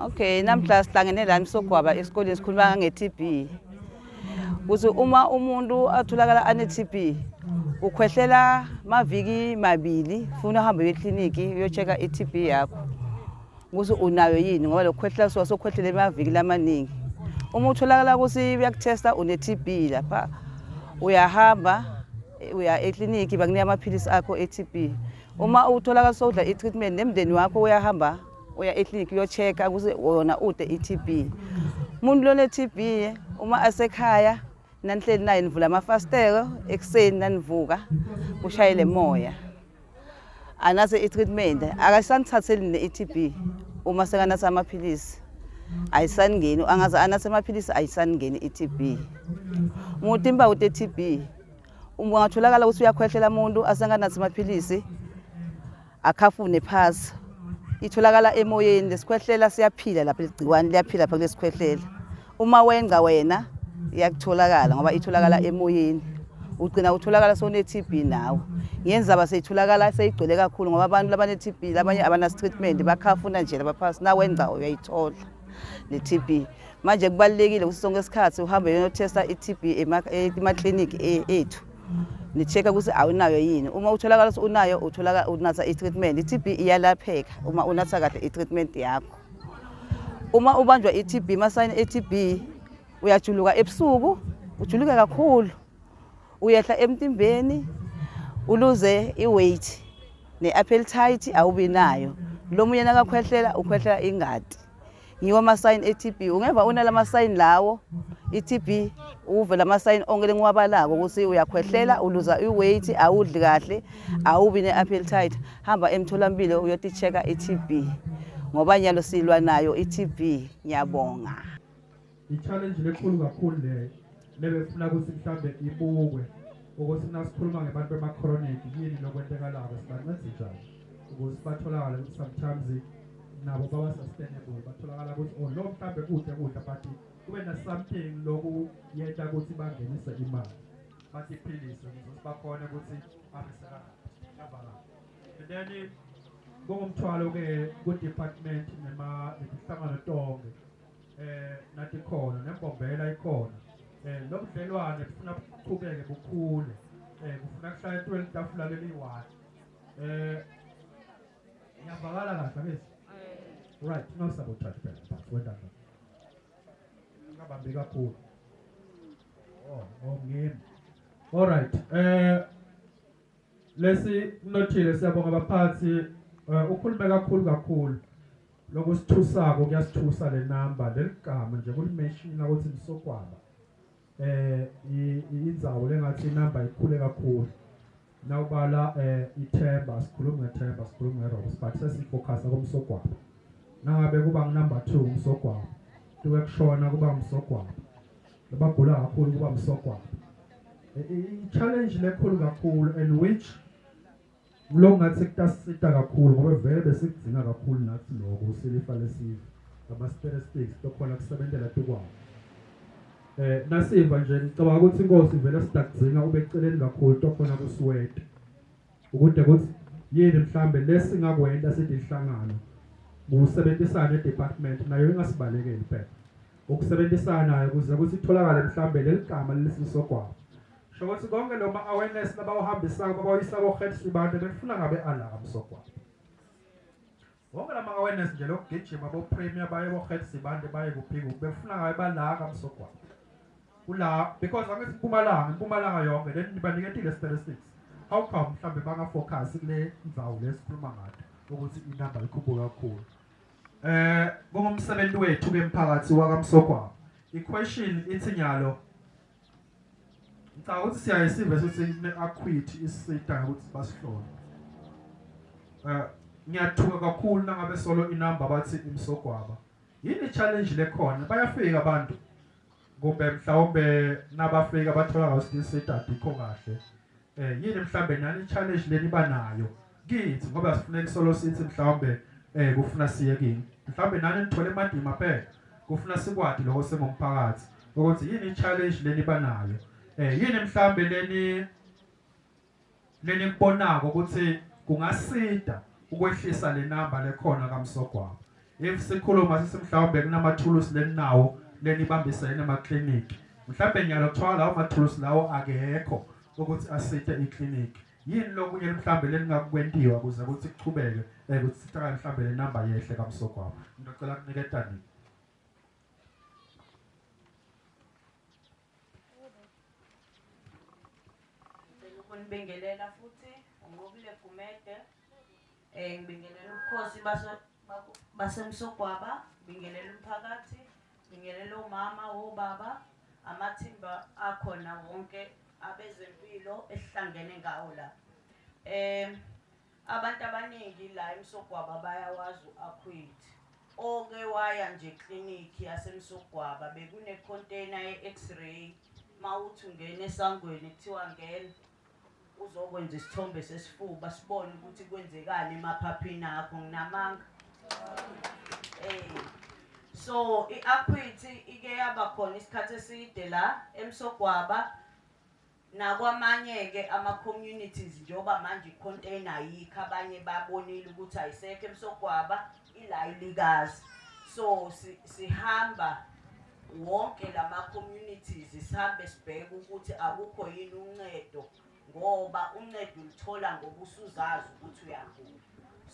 Okay, namhla sihlangene la eMsogwaba esikoleni sikhuluma nge-TB. Kuthi uma umuntu atholakala ane-TB ukhwehlela maviki mabili funa uhambe uye ekliniki uyo-check-a i-TB yakho ukuthi unayo yini ngoba lokukhwehlela suka sokhwehlele emaviki lamaningi. Uma utholakala ukuthi uyakuthesta une-TB lapha uyahamba uya ekliniki bakunika amaphilisi akho e-TB. Uma utholakala sowudla i-treatment nemndeni wakho uyahamba uya ekliniki uyo-check-a ukuthi wona ude i-TB. Umuntu lona e-TB uma asekhaya nanihleli naye nivula amafasitelo ekuseni nanivuka kushayele moya anathe i-treatment akasanithatheli ne-TB uma sekanatha amaphilisi ayisaningeni angaze anathe amaphilisi ayisaningeni i-TB. Umuntu impawu te-TB uma ungatholakala ukuthi uyakhwehlela umuntu asenganathi amaphilisi akhafune phasi itholakala emoyeni lesikhwehlela siyaphila lapha ligciwane liyaphila lapha kulesikhwehlela uma wenza wena iyakutholakala ngoba itholakala emoyeni ugcina utholakala sewune-TB nawe ngenzaba seyitholakala seyigcwele kakhulu ngoba abantu labane-TB labanye abanasi-treatment bakhafuna nje lapha phasi nawenza uyayithola ne-TB. Manje kubalulekile ukuthi sonke isikhathi uhambe uyothesta i-TB emakliniki ethu ni-check-a ukuthi awunayo yini. Uma utholakala ukuthi unayo utholakala unatha i-treatment. I-TB iyalapheka uma unatha kahle i-treatment yakho. Uma ubanjwa i-TB, ama-sign e-TB uyajuluka ebusuku, ujuluke kakhulu, uyehla emtimbeni, uluze i-weight ne-appetite awubi nayo. Lo munye nakakhwehlela ukhwehlela ingati. Ngiwo ama-sign e-TB. Ungeva unala sign lawo i-TB uve lama sign onke lengiwabalako ukuthi uyakhwehlela, uluza i-weight, awudli kahle, awubi ne-appetite. Hamba emtholampilo uyoti-check-a i-TB ngoba nyalo silwa nayo i-TB. Ngiyabonga. I-challenge lekhulu kakhulu leyo lebefuna ukuthi mhlambe ibukwe ukuthi nasikhuluma ngebantu bema-chronic yini lokwentekalako sibanceda njani ukuze batholakale ukuthi sometimes nabo baba sustainable batholakala ukuthi oh lo mhlambe kude kudla but kube na something loku yenta ukuthi bangenise imali basiphilise ukuze bakhone ukuthi abe sekavala. And then kungumthwalo ke ku-department nema netinhlangano tonke nathi khona nembombela ikhona lo budlelwane kufuna buqhubeke bukhule kufuna kuhlale etwele itafula leliyi-one ngiyavakala kahle angithi right no sabotage phela but well done ngabambi kakhulu oh ngimi all right lesi nothile siyabonga abaphathi ukhulume kakhulu kakhulu lokusithusako kuyasithusa le number leligama nje kulimeshina ukuthi Msogwaba indzawo lengathi inamba ikhule kakhulu nawubala ithemba sikhuluma ngethemba sikhuluma ngeRobs but sesifocusa kuMsogwaba nangabe kuba ngunumber 2 uMsogwaba tuke kushona kuba uMsogwaba labagula kakhulu kuba Msogwaba i-challenge lekhulu kakhulu and which lo ngathi kutasita kakhulu ngoba vele besikudzinga kakhulu nathi lokho silifa lesive ngama-statistics tokhona kusebentela tukwawo nasiva nje ngicabanga ukuthi inkosi vele sidakudzinga ube eceleni kakhulu tokhona kusiweta ukude ukuthi yini mhlambe lesingakwenta sithi inhlangano kusebenzisana ne-department nayo ingasibalekeli phela ukusebenzisana nayo ukuze ukuthi itholakale mhlambe leli gama lelisimsogwaba sho ukuthi konke lo ma-awareness labawuhambisako babawuyisa ko-head sibande befuna ngabe ala kaMsogwaba wonke lama awareness nje lokugijima bo-premier baye bo-head sibande baye kuphi kuphi befuna ngabe bala kaMsogwaba kula because angithi Mpumalanga Mpumalanga yonke then nibaniketile statistics how come mhlambe bangafocus kule ndzawo lesikhuluma ngayo ukuthi inamba ikhuphuka kakhulu kungumsebenzi wethu ke mphakathi wakaMsogwaba i-question ithi nyalo ngicabanga ukuthi siyaye sive sithi ne-acuity isita ukuthi basihlole ngiyathuka kakhulu nangabe solo inamba bathi iMsogwaba yini challenge lekhona bayafika abantu kumbe mhlawumbe nabafika bathola ukuthi isita adikho kahle yini mhlambe nani challenge leni banayo kithi ngoba sifuneka solo sithi mhlawumbe kufuna siye kini mhlawumbe nani nithole emadima phela kufuna sikwati lokho sengumphakathi ukuthi yini challenge leni banayo yini mhlambe leni lenikubonako ukuthi kungasida ukwehlisa le namba lekhona kaMsogwaba. If sikhuluma sithi mhlawumbe kunamathulusi leninawo lenibambisene emakliniki, mhlawumbe nyalo kuthiwa lawo mathulusi lawo akekho ukuthi asite ikliniki. Yini lokunye mhlawumbe leningakwentiwa ukuze ukuthi kuchubeke ukuthi sithakale mhlawumbe le namba yehle kaMsogwaba? Ngicela kuniketa nini. Ngicela ukunibingelela futhi uNqobile Gumede. Ngibingelela ubukhosi baseMsogwaba, ngibingelela umphakathi, ngibingelela omama, obaba, amathimba akhona wonke abezempilo esihlangene ngawo la. Abantu abaningi la eMsogwaba bayawazi u-Acuity. Oke waya nje eklinikhi yaseMsogwaba bekune-container ye-X-ray, mawuthi ungena esangweni kuthiwa ngena uzokwenza isithombe sesifuba sibone ukuthi kwenzekani emaphaphini akho. Nginamanga? So i-Acuity ike yaba khona isikhathi eside la eMsogwaba nakwamanye-ke ama-communities, njengoba manje i-container ayikho, abanye babonile ukuthi ayisekho eMsogwaba, ila ilikazi. So sihamba wonke lama-communities, sihambe sibheke ukuthi akukho yini uncedo, ngoba uncedo ulithola ngoba usuzazi ukuthi uyagula.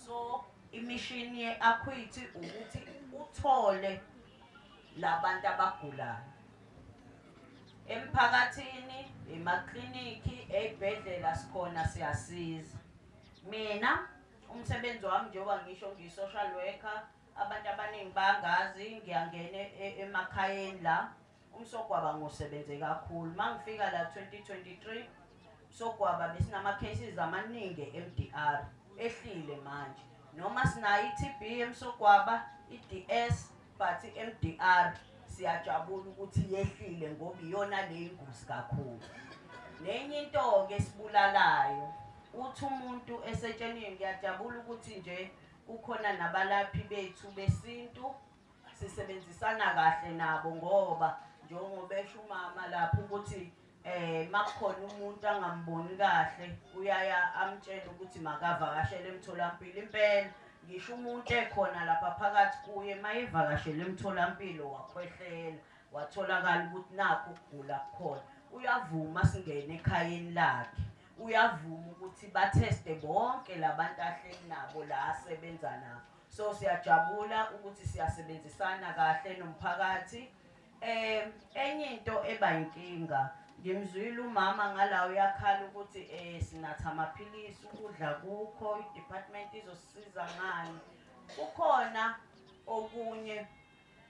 So imishini ye-Acuity ukuthi uthole labantu abagulayo emphakathini, emakliniki, ey'bhedlela, sikhona siyasiza. Mina umsebenzi wami, njengoba ngisho ngiyi-social worker, abantu abaningi bangazi, ngiyangena emakhayeni la uMsogwaba ngosebenze kakhulu. Uma ngifika la 2023 Msogwaba besinama-cases amaningi e-MDR, ehlile manje. Noma sinayo i-TB eMsogwaba, i-DS, but i-MDR siyajabula ukuthi yehlile ngoba iyona le ingozi kakhulu. Nenye into-ke esibulalayo, uthi umuntu esetshenini, ngiyajabula ukuthi nje kukhona nabalaphi bethu besintu, sisebenzisana kahle nabo, ngoba njengoba esho umama lapho ukuthi makukhona umuntu angamboni kahle uyaya amtshele ukuthi makavakashele emtholampilo. Impela ngisho umuntu ekhona lapha phakathi kuye, mayevakashele emtholampilo wakhwehlela watholakala ukuthi nakho ukugula kukhona, uyavuma singene ekhayeni lakhe, uyavuma ukuthi batheste bonke labantu ahleli nabo la asebenza nabo. So siyajabula ukuthi siyasebenzisana kahle nomphakathi. Enye into eba inkinga, ngimzwile umama ngala uyakhala ukuthi sinatha amaphilisi, ukudla kukho, i-department izosisiza ngani. Kukhona okunye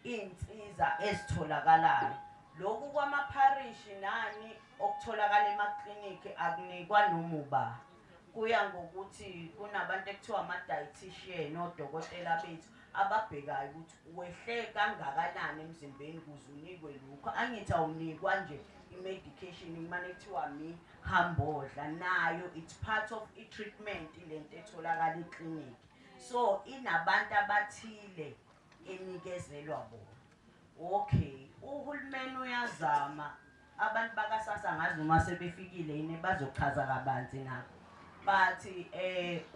iy'nsiza ezitholakalayo. Lokhu kwamapharishi nani okutholakala emaklinikhi akunikwa noma uba. Kuya ngokuthi kunabantu ekuthiwa ama-dietitian, odokotela bethu ababhekayo ukuthi wehle kangakanani emzimbeni ukuze unikwe lokhu. Angithi awunikwa nje i-medication kumane kuthiwa mi hambodla, nayo it's part of i-treatment lento etholakala eklinikhi. So inabantu abathile enikezelwa bona. Okay, uhulumeni uyazama, abantu bakaSASSA ngazi noma sebefikile yini bazochaza kabanzi nabo. But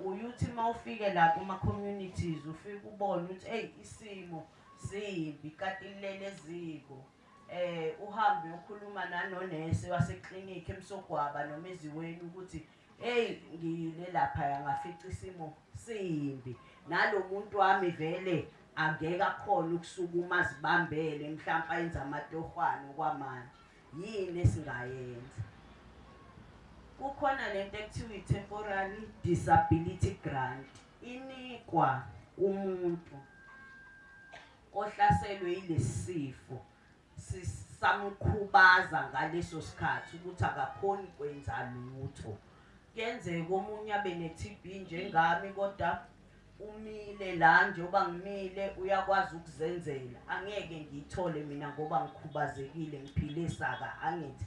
uyuthi mawufike la kuma communities ufike ubone ukuthi hey isimo simbi, kati lilele eziko. Uhambe ukhuluma nanonesi waseklinikhi eMsogwaba noma eziweni ukuthi hey ngiyile lapha ngafica isimo simbi, nalomuntu wami vele angeke akhona ukusukuma azibambele, mhlawumbe ayenze amatohwane kwamanje, yini esingayenza? Kukhona lento ekuthiwa i-temporary disability grant, inikwa umuntu ohlaselwe yilesi sifo sisamkhubaza ngaleso sikhathi ukuthi akakhoni kwenza lutho. Kuyenzeka omunye abe ne-TB njengami, kodwa umile la njengoba ngimile uyakwazi ukuzenzela, angeke ngiyithole mina ngoba ngikhubazekile, ngiphile saka. Angithi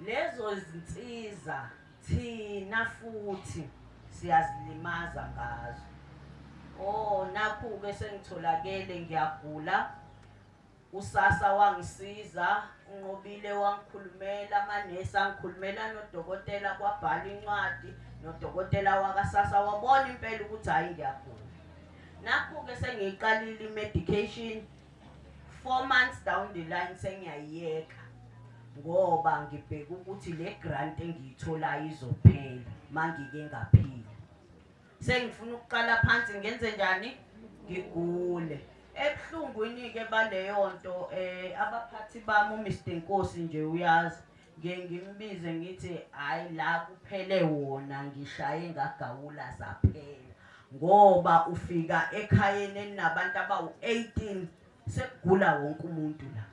lezo zinsiza thina futhi siyazilimaza ngazo. Oh, nakhu-ke sengitholakele ngiyagula, uSASSA wangisiza, uNqobile wangikhulumela, amanesi angikhulumela nodokotela, kwabhala incwadi nodokotela wakaSASSA wabona impela ukuthi hhayi ngiyagula. Nakhu-ke sengiyiqalile i-medication, 4 months down the line sengiyayiyeka ngoba ngibheka ukuthi le grant engiyitholayo izophela mangike ngaphila. Sengifuna ukuqala phansi, ngenze njani? Ngigule. Ebuhlungwini-ke baleyo nto, abaphathi bami, uMr Nkosi nje uyazi, ngiye ngimbize ngithi, "Hhayi, la kuphele wona, ngishaye ngagawula zaphela," ngoba ufika ekhayeni elinabantu abawu-18, sekugula wonke umuntu la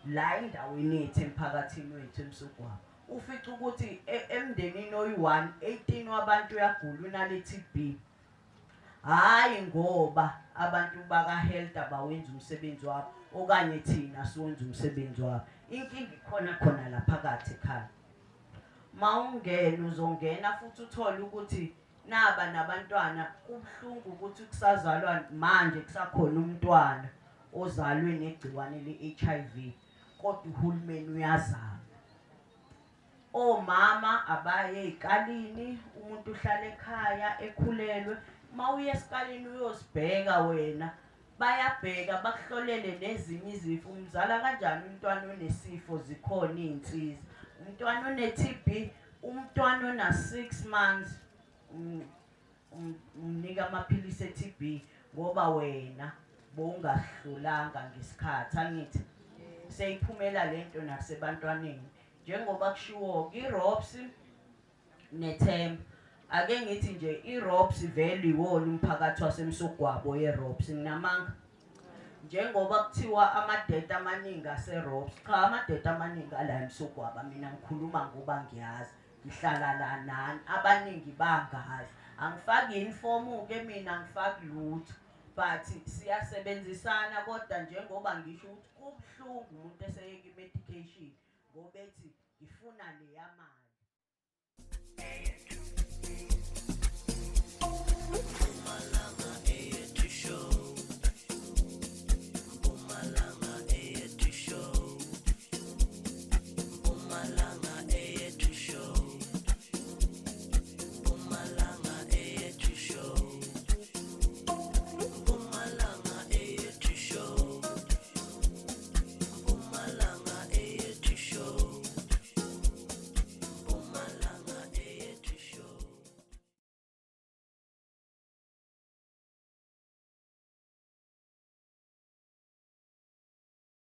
la endaweni yethu, emphakathini wethu eMsogwaba. Ufica ukuthi emndenini oyi-1, 18 wabantu uyagula, unale TB. Hhayi ngoba abantu baka-health abawenza umsebenzi wabo okanye thina siwenza umsebenzi wabo, inkinga ikhona khona la phakathi ekhaya. Mawungena, uzongena futhi uthole ukuthi naba nabantwana. Kubuhlungu ukuthi kusazalwa manje, kusakhona umntwana ozalwe negciwane le-HIV, kodwa uhulumeni uyazama. Omama abaye ey'kalini, umuntu uhlala ekhaya ekhulelwe. Uma uye esikalini uyozibheka wena, bayabheka bakuhlolele nezinye izifo. Umzala kanjani umntwana onesifo? Zikhona iy'nsiza. Umntwana one-TB, umntwana ona-6 months, umnika amaphilisi e-TB ngoba wena bowungahlolanga ngesikhathi, angithi? Seyiphumela lento nasebantwaneni, njengoba kushiwo i-ROPS nethemba. Ake ngithi nje i-ROPS vele iwona umphakathi waseMsogwabo ye-ROPS, nginamanga? Njengoba kuthiwa ama-death amaningi ase-ROPS, cha, ama-death amaningi ala eMsogwaba. Mina ngikhuluma ngoba ngiyazi, ngihlala la nani, abaningi bangazi. Angifaki uniform-ke mina, angifaki lutho, but siyasebenzisana. Kodwa njengoba ngisho ukuthi kubuhlungu umuntu eseyeka i-medication ngoba ethi ngifuna leya mali.